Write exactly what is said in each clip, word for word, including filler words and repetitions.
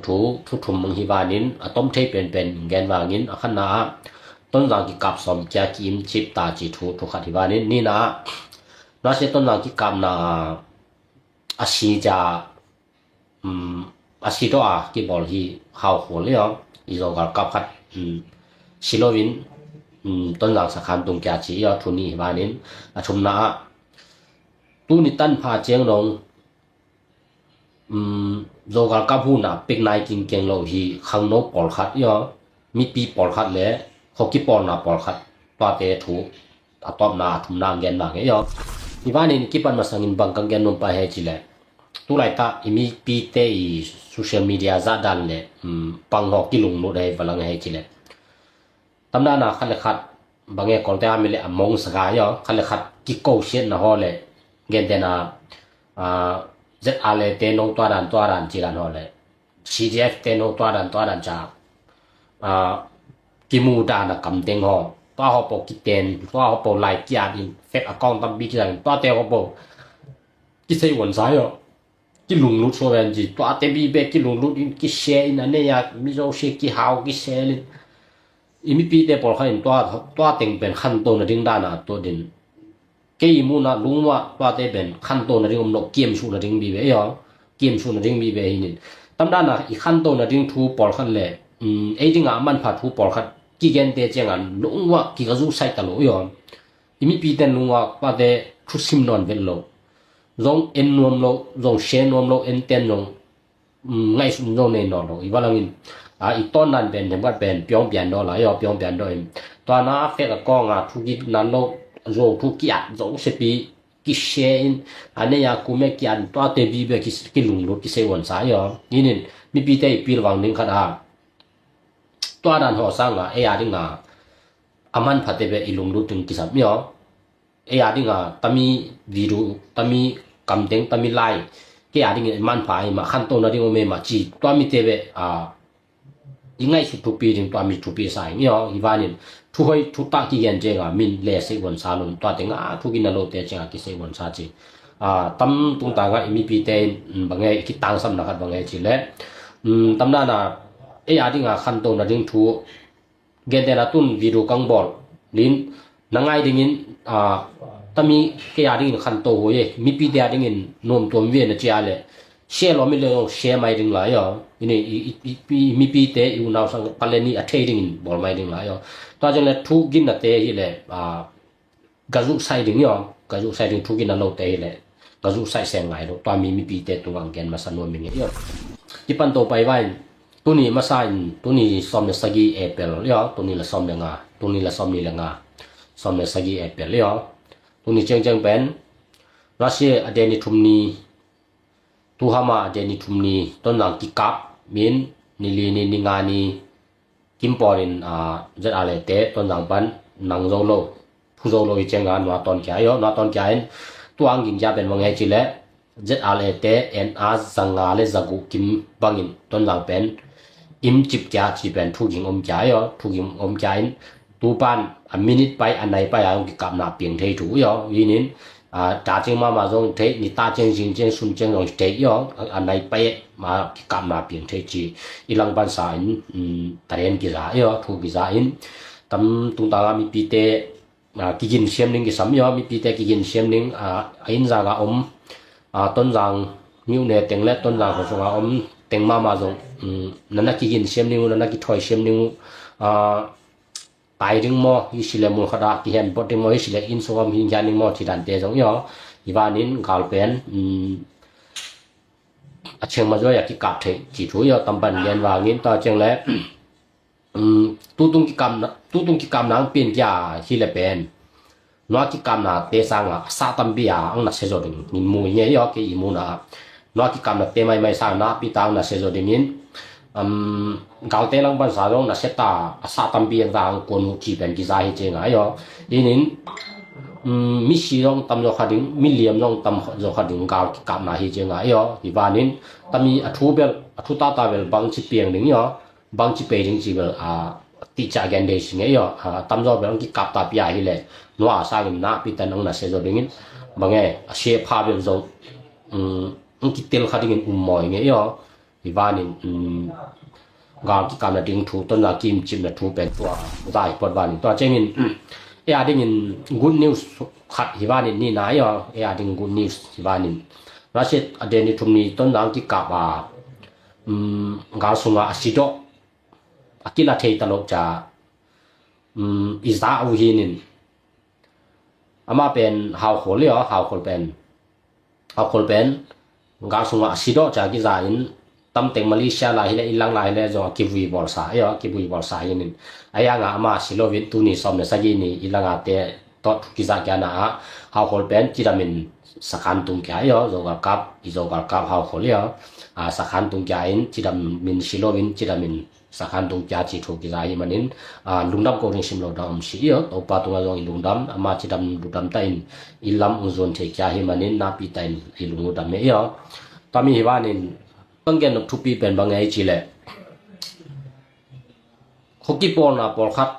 Thu, thu thum mang hi vanin a tom thei penpen gen vangin a khatna ah Tonzang kikap sawm kia ki-im cip ta ci thu, thu khat hi vanin nihna ah Russia Tonzang kikapna a si ca, um, a si tawh a kibawl hi hau khual hi aw. I Zo galkap khat, um, si loin, um, Tonzang sakhan tung kia ci hi aw, thu nih hi vanin a thumna ah tuni tanpha ciang dong, um, Zo galkap hun ah pek nai kingkeng lo hi khangno pawlkhat hi aw, mipi pawlkhat le khuakipawlna pawlkhat, tuate thu a tawpna a thumna ang gen bang hi aw. Hi vanin kipan masangin bang kang gen num pa hei ci le, tulaitak i mipite i social media zahdan le, um, pang haw kilunglut hei valang hei ci le, tamdana khat le khat bang e kawlte a mi le a mong saga hi aw, khat le khat kikosiatna haw le, gentena, ah, Z R le te no tua dan tua dan ci dan haw le, C D F te no tua dan tua dan ca, ah, kimu dan a kamteng haw, tua haw po kiten, tua haw po lai kiat in, fek a kawng tampi kiat in, tuate haw po kisei uan sa hi aw. Kilunglut so ven ci, tuate bi be kilunglut in kisia in a nei a mi zo sia kihau kisia in. I mipite pawlkhat in tua, tua teng pen khanto nading dana tuat din. Kei i muna lungua tuate pen khanto nading om lo, kiamsuh nading bi be hi aw. Kiamsuh nading bi be hi nin. Tamdana i khanto nading thu pawlkhat le, um, ei dinga a manpha thu pawlkhat kigente cianga lungua kikazu sai ta lo hi aw. I mipite lungua tuate thusim nawn vet lo. Zong en nuam lo, zong sia nuam lo, en ten zong, um, ngaihsun zong nei nawn lo. I valangin, a, i tawndan pen, themkhat pen, piawng pian daw la, i aw piawng pian daw in. Tua na fek a kawng a, thu ki nan lo, zo thu ki at, zo sepi, kisia in, a nei a kume ki an, tuate bi be ki, kilunglut, kisei uan sa, i aw. Inin, mipite i pilvang ding khat a. Tua dan haw sanga, ei a dinga, a manphate be i lunglut ding kisam, i aw. Ei a dinga tami video, tami kamteng, tami lai, kei a dingin manpha hi mah, khanto nading om hi mah ci, tua mite be, a, i ngaihsut thupi ding, tua mi thupi sa hi aw. Hi vanin thuhoi thutak kigen cianga min le sei uan sa lo, tua tenga thu gina lote cianga kisei uan sa ci. A, tam tungtanga i mipite in, um, bang e i kitangsapna khat bang e ci le, um, tamdana ei a dinga khanto nading thu, gentena tun video kang bawl lin, na ngai dingin, a, tami kei a dingin khanto huai e, mipite a dingin nuam tuam ve na cia le, sia lo mi le zong sia mai ding lai aw. Ini i, i, i, i mipite i unau sang pale ni a thei dingin bawl mai ding lai aw. Tua ciang le thu ginna te hi le, a, ka zuhsai ding hi aw, ka zuhsai ding thu gina lote hi le, ka zuhsai seng ngai lo, tua mi mipite tungah gen masa nuam ing hi aw. Kipan to pai vain, tuni masa in, tuni sawm le sagi April hi aw, tuni la sawm le nga, tuni la sawm ni le nga, sawm le sagi April hi aw. Tuni ciangciang pen, Russia a deni thum ni, Tuhama a deni thum ni, Tonzang kikap min, ni li ni, ni nga ni, kim pawlin, a, Z R le te Tonzang pan nang zo lo, phu zo lo i cianga nua tawn kia i aw, nua tawn kia in, tuang ging kia pen mang he ci le, Z R le te en a zanga le zagu kim bangin Tonzang pen im cip kia ci pen thu ging om kia i aw, thu ging om kia in, tupan a minute pai a nai pai a ong kikapna piang thei thu i aw, inin, a, ta cing mama zong thei, ni ta cing, zing cing, sun cing zong thei i aw, a, a nai pai ma kikapna piang thei ci, i langpan sa in, um, taren kiza i aw, thu kiza in, tam tungtanga mipite, a, kigin siam ding kisam i aw, mipite kigin siam ding, a, a inn zaga om, a, Tonzang miu ne teng le Tonzang khuasunga om teng mama zong, um, nana kigin siam ding uh, nana kithoi siam ding uh, a, tai ding maw, hi sile mun khata kihen pot ding maw, hi sile inn sungam hin kian ding maw, ci dante zong i aw. Hi vanin gal pen, um, a cheng ma zuai a kikap thei ci thu i aw, tampan gen vangin ta cheng le, um, tutung kikapna, tutung kikapna ang pin kia hi le pen. Nua kikapna te sanga sa tampi a ang na se zo ding, min mu nge i aw, kei i muna. Nua kikapna te maimai sang na pi tang na se zo dingin, um, galte langpan sa zong na se ta a sa tampi ang ta ang kuan mu ci pen kiza hi cianga i aw. Inin, um, mi si zong tam zo kha ding, mi liam zong tam zo kha ding gal kikapna hi cianga i aw. Hi vanin, tami a thu bel, a thu tata bel bang ci piang ding i aw. Bang ci pei ding ci bel, a, ti ca gen dei si nge i aw. A, tam zo bel ang kikap ta pia hi le, nua a sangin na pi tan ang na se zo dingin, bang e, a se pha bel zo, um, ang kitel kha dingin um mawi nge i aw. Hi vanin, um, gal kikapna ding thu, Tonzang kimcipna thu pen tua za hi pot vanin. Tua ciangin, um, ei a dingin good news khat hi vanin ni na, ei a ding good news hi vanin. Russia a deni thum ni Tonzang kikap a, um, gal sunga a sidawh, a kila thei ta lo ca, um, i za uh hinin. Ama pen Haukhol hi aw, Haukhol pen. Haukhol pen gal sungah a sidawh ca kiza in, tamteng Malaysia lai hileh, i lang lai hileh zong a kivui bawlsa hi aw, a kivui bawlsa hinin. A yanga ama si loin tuni sawm le sagih ni i langate tawh thu kiza kia na ah, Haukhol pen cidamin sakhan tung kia hi aw, Zo galkap, i Zo galkap Haukhol hi aw. A, sakhan tung kia in cidamin si loin cidamin sakhan tung kia ci thu kiza hi manin, a, lungdam ko ding sim lo dang om si hi aw. Topa tungah zong i lungdam, ama cidam lungdam ta in i lam ung zon thei kia hi manin, napi ta in i lungdam hi aw. Tami hi vanin, tanggen nop thupi pen bang ei ci leh, khuakipawlna pawlkhat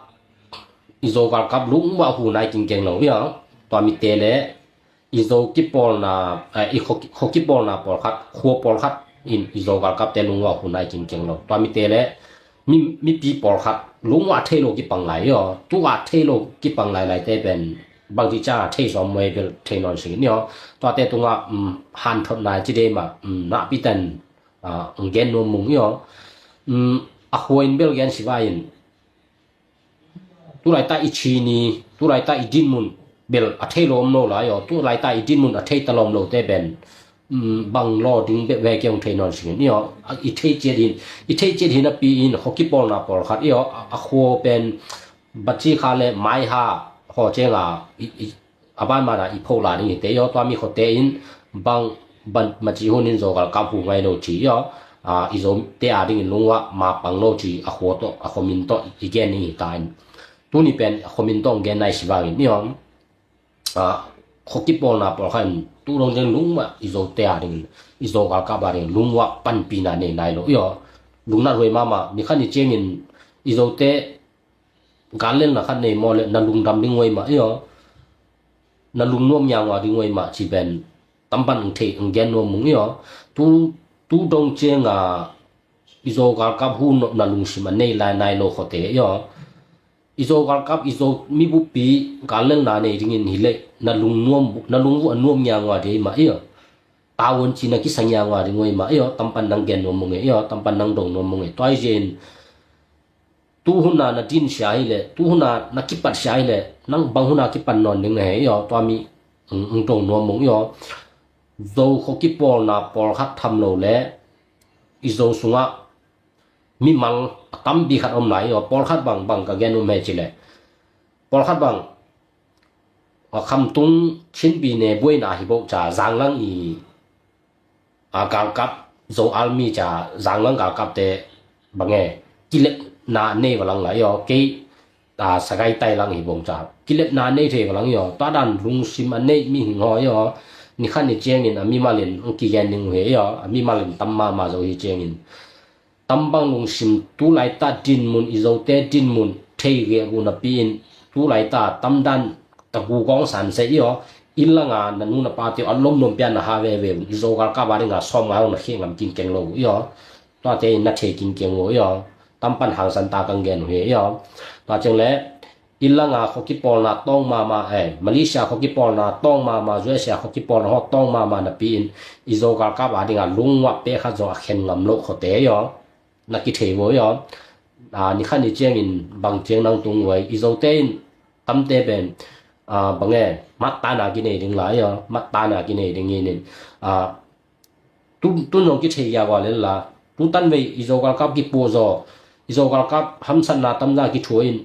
i Zo galkap lungvah hu nai kingkeng lo hi aw. Tua mite le i Zo kipawlna, eh, i khuaki-, khuakipawlna pawlkhat, khua pawlkhat in i Zo galkapte lungvah hu nai kingkeng lo. Tua mite le mi, mipi pawlkhat lungvah thei lo kipang lai hi aw. Tua thei lo kipang lai laite pen bangci ca thei sawm muai bel thei nawn singin hi aw. Tuate tungah, um, hanthotna ci dei mah, um, napi ta in, ah, gen nuam mung hi aw. Um, a khua in bel gen si vai in, tulaita i chin i, tulaita i dinmun bel a thei lo om lo lai aw. Tulaita i dinmun a thei ta lo om lote pen, um, bang law ding bek ve kei ung thei nawn singin hi aw. A, i thei ciat hin, i thei ciat hin a pi in khuakipawlna pawlkhat hi aw. A, a khua pen Baci kha le Maiha haw cianga i, i, a ban mana i pho la ding hi te hi aw. Tua mi khuate in bang, ban maci hunin Zo galkap hu ngai lo ci hi aw. A, i Zote a dingin lungvah ma pang lo ci a khua tawh, a khuamin tawh i gen ding hi ta in. Tuni pen a khuamin tawh gen nai si vangin hi aw. A, khuakipawlna pawlkhat in tu dong ciang lungvah i Zote a dingin, i Zo galkap a dingin lungvah panpihna nei nai lo hi aw. Lungnat huai mahmah, ni khat ni ciangin i Zote gal lelna khat nei maw le na lungdam ding huai mah hi aw. Na lungnuam ngiangua ding huai mah ci pen tampan ang thei ang gen nuam mung hi aw. Tu, tu dong cianga i Zo galkap hu nop na lungsim a nei lai nai lo khuate hi aw. I Zo galkap, i Zo mibuppi gal lelna nei dingin hileh na lungnuam, na lungvu a nuam ngiangua ding hi mah hi aw. Tawon ci na kisa ngiangua ding huai mah hi aw. Tampan nang gen nuam mung hi aw. Tampan nang dong nuam mung hi. Tua hi zin tu huna na din sia hileh, tu huna na kipat sia hileh, nang bang huna kipan nawn ding na he hi aw. Tua mi, mm, mm, dong nuam mung hi aw. Zo khuakipawlna pawlkhat tham lo le i Zo sungah mimal a tampi khat om lai hi aw. Pawlkhat bang, bang ka gen um he ci leh, pawlkhat bang, a, Khamtung Chinpi ne buaina hi boh ca Zanglang i, a, galkap, Zo Army ca Zanglang galkapte bang e, kilepna nei va lang lai hi aw. Kei, a, Sagaing tai lang hi bong ca kilepna nei thei va lang hi aw. Tua dan lungsim a nei mihing haw hi aw. Ni khat ni ciangin a mimalin ang kigen ding uh hi aw. A mimalin tam mahmah zo hi ciangin, tambang lungsim, tulaita dinmun, i Zote dinmun thei geh uh napi in, tulaita tamdan ta gu gawng san se hi aw. I langa na nu na pate uh a lomnuam pia na ha veve un, i Zo galkap a dinga sawm ngai uh na kheh ngam kingkeng lo uh hi aw. Tuate in na thei kingkeng uh hi aw. Tampan hangsan ta kang gen uh hi aw. Tua ciang le i langa khuakipawlna tawng mahmah, eh, Malaysia khuakipawlna tawng mahmah, U S A khuakipawlna haw tawng mahmah napi in, i Zo galkap a dinga lungvah peh khat zong a khen ngam lo khuate hi aw. Na kithei uh hi aw. A, ni khat ni ciangin bang ciang nang tung huai, i Zote in tamte pen, a, bang e, mattana kinei ding lai hi aw. Mattana kinei ding hinin, a, tu, tun zong kithei ya ua lel la. Tu tan vei i Zo galkap kipuah zaw, i Zo galkap hamsatna tamza kithua in,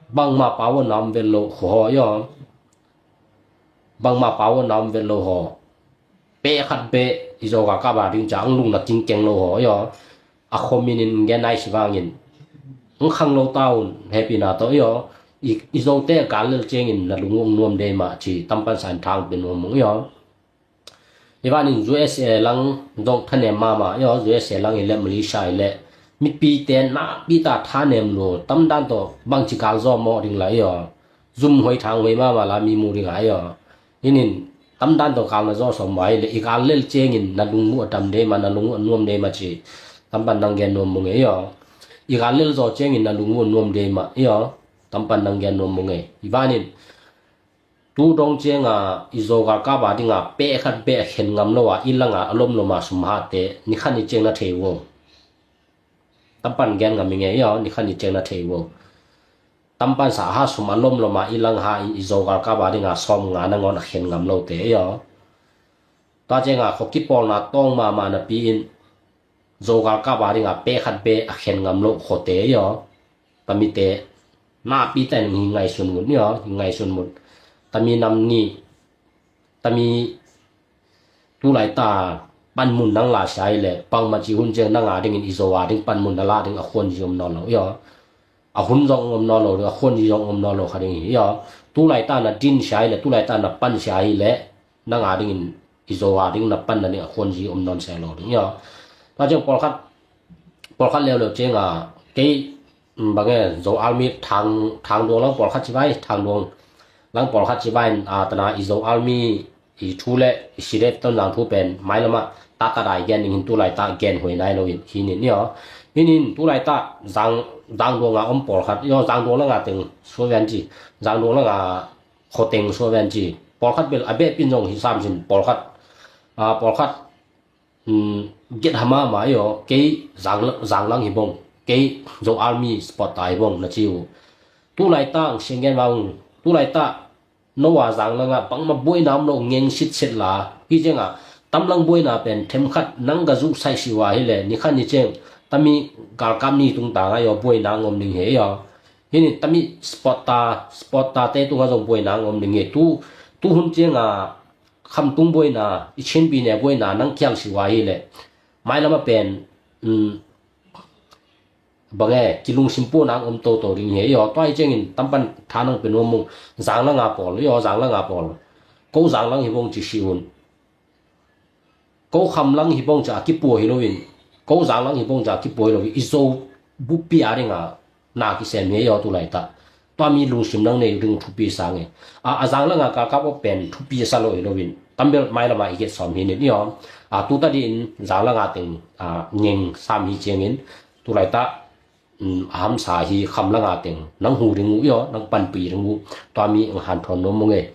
bangmah pau a na om vet lo haw hi aw. Bangmah pau a na om vet lo haw. Peh khat beh i Zo galkap a ding ca ang lungna kingkeng lo haw hi aw. A khuamin in gen nai si vangin, ang khang lo ta un, hehpihna tawh hi aw. I, i Zote a gal lel ciangin na lung uh ang nuam dei mah ci tampan san thang pia nuam mung hi aw. Hi vanin U S A lang zong thanem mahmah hi aw. U S A lang hileh, Malaysia hileh, mipite nakpi ta thanem lo, tamdan tawh bangci gal zaw mawh ding lai hi aw. Zum huai thang huai mahmah la mi mu ding a hi aw. Hinin Tamdan tawh gal na zawh sawm mah hi le, i gal lel ciangin na lung uh a dam dei mah, na lung uh a nuam dei mah ci. Tampan nang gen nuam mung e, i aw. I gal lel zawh ciangin na lung uh a nuam dei mah, i aw. Tampan nang gen nuam mung e. I vanin tu dong cianga i Zo galkap a dinga peh khat beh a khen ngam lo a, i langa a lom loma sum hatte ni khat ni ciang na thei uh. Tampan gen ngam i nge, i aw, ni khat ni ciang na thei uh. Tampan sa ha sum a lom loma i lang ha in i Zo galkap a dinga sawm nga nangawn a khen ngam lote, i aw. Tua cianga khuakipawlna tawng mahmah napi in Zo galkap a dinga peh khat beh a khen ngam lo khuate, i aw. Tamite napi ta in hi ngaihsun mun, i aw, hi ngaihsun mun. Tami nam ni, tami tulaita panmun nang la sia hi le, pangmah ci hun ciang nang a dingin i Zo a ding panmun na la ding a khuanzi om nawn lo, i aw. A hun zong om nawn lo ding, a khuanzi zong om nawn lo kha ding hi, i aw. Tulaita na din sia hi le, tulaita na pan sia hi le, nang a dingin i Zo a ding na pan na ding a khuanzi om nawn sia lo ding, i aw. Tua ciang pawlkhat, pawlkhat leuleu cianga kei, mm, bange, Zo Army thang, thang duang lang pawlkhat ci vai, thang duang lang pawlkhat ci vai in, a, tana i Zo Army i thu le i C D F Tonzang thu pen mailama tata dai gen ding hin, tulaita gen huai nai lo in hi nin, i aw. Hi nin tulaita Zang, Zang duanga om pawlkhat, i aw, Zang duang langa teng suavian ci, Zang duang langa khuateng suavian ci. Pawlkhat bel a behpin zong hi sam sin, pawlkhat, a, pawlkhat, um, get hama ma, i aw, kei Zang, Zanglang hi bong, kei Zo Army supporter hi bong na ci uh. Tulaita ang siang gen vang, tulaita no a Zanglanga bangmah buaina om lo ngeng sitset la, hi cianga tamlang buaina pen themkhat nang ka zuhsaih si uh a hi le, ni khat ni ciang tami galkap ni tungtanga, i aw, buaina ang om ding hi, i aw. Hi ni tami supporter, supporter te tunga zong buaina ang om ding hi. Tu, tu hun cianga khamtung buaina, i Chin pi ne buaina nang kial si uh a hi le, mailama pen, um, bange, kilungsim puana ang om toto ding hi, i aw. Tua hi ciangin tampan tha nang pe nuam mung, Zanglanga pawl, i aw, Zanglanga pawl. Ko Zanglang hi bong ci si un. Ko khamlang hi bong ci a kipua hi loin, ko Zanglang hi bong ci a kipua hi loin, i Zo bupi a dinga na kisem hi, i aw, tulaita. Tua mi lungsim nang nei ding thupi sang e. A, a Zanglanga galkap op pen thupi a sa lo hi loin, tambel mailama i get sawm hi nin, i aw. A, tuta din Zanglanga teng, a, ngeng sam hi ciangin, tulaita, um, a hamsa hi khamlanga teng nang hu ding uh, i aw, nang panpih ding uh. Tua mi ang hanthawn nuam mung e.